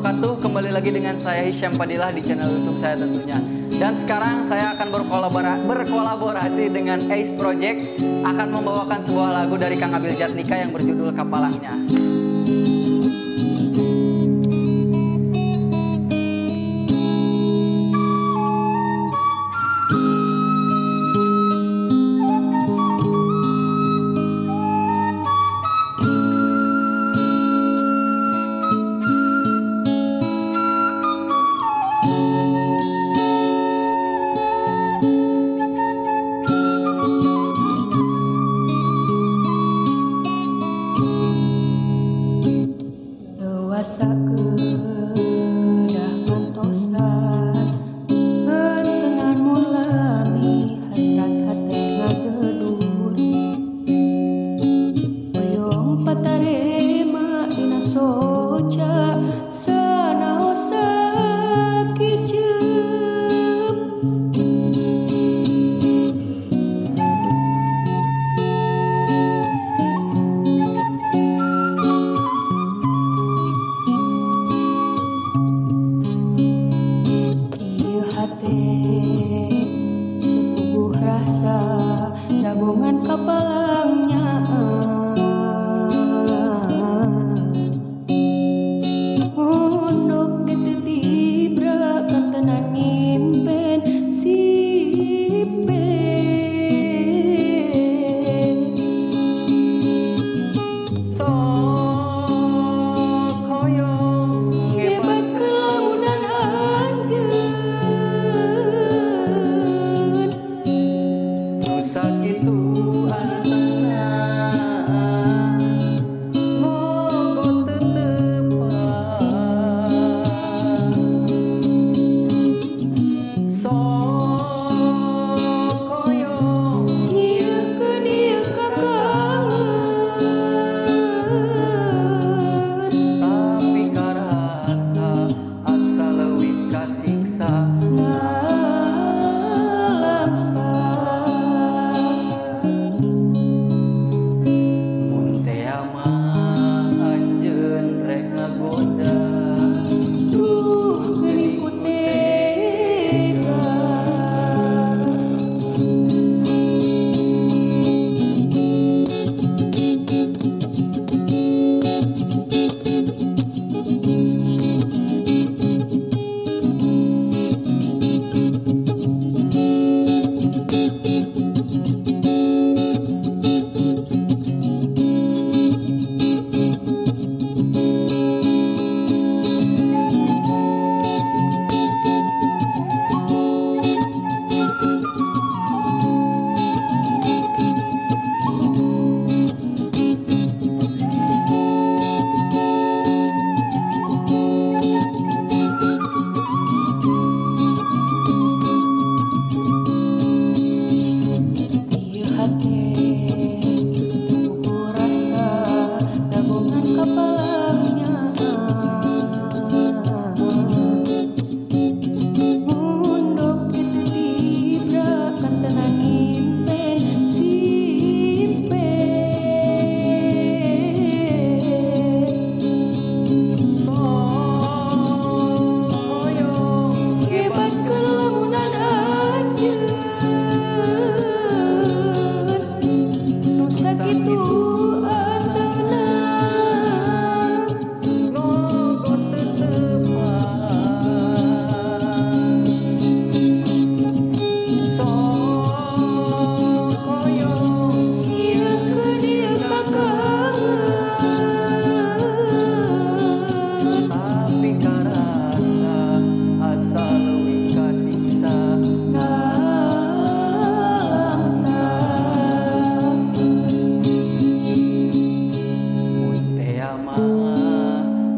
wabarakatuh. Kembali lagi dengan saya Hisyam Padilah di channel YouTube saya tentunya. Dan sekarang saya akan berkolaborasi dengan Ace Project, akan membawakan sebuah lagu dari Kang Abil Jatnika yang berjudul Kapalangnya. Dewasa kedah ngantosan hentenan mulami hasrat hate ngagedur hoyong patarema dina soca sanaos sakiceup. Tepuguh rasa dabongan kapalangnya munduk ditetibra kantenan ngimpen sipe. Sok hoyong ngebat kelamunan anjeun sakitu antena ngogot tetepan sok hoyong nyiekeun ieu kakangen tapi karasa asa leuwih kasiksa.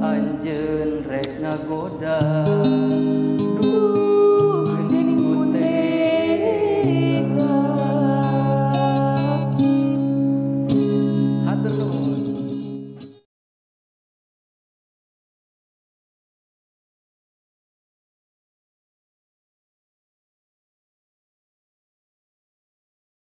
Anjeun rek ngagoda.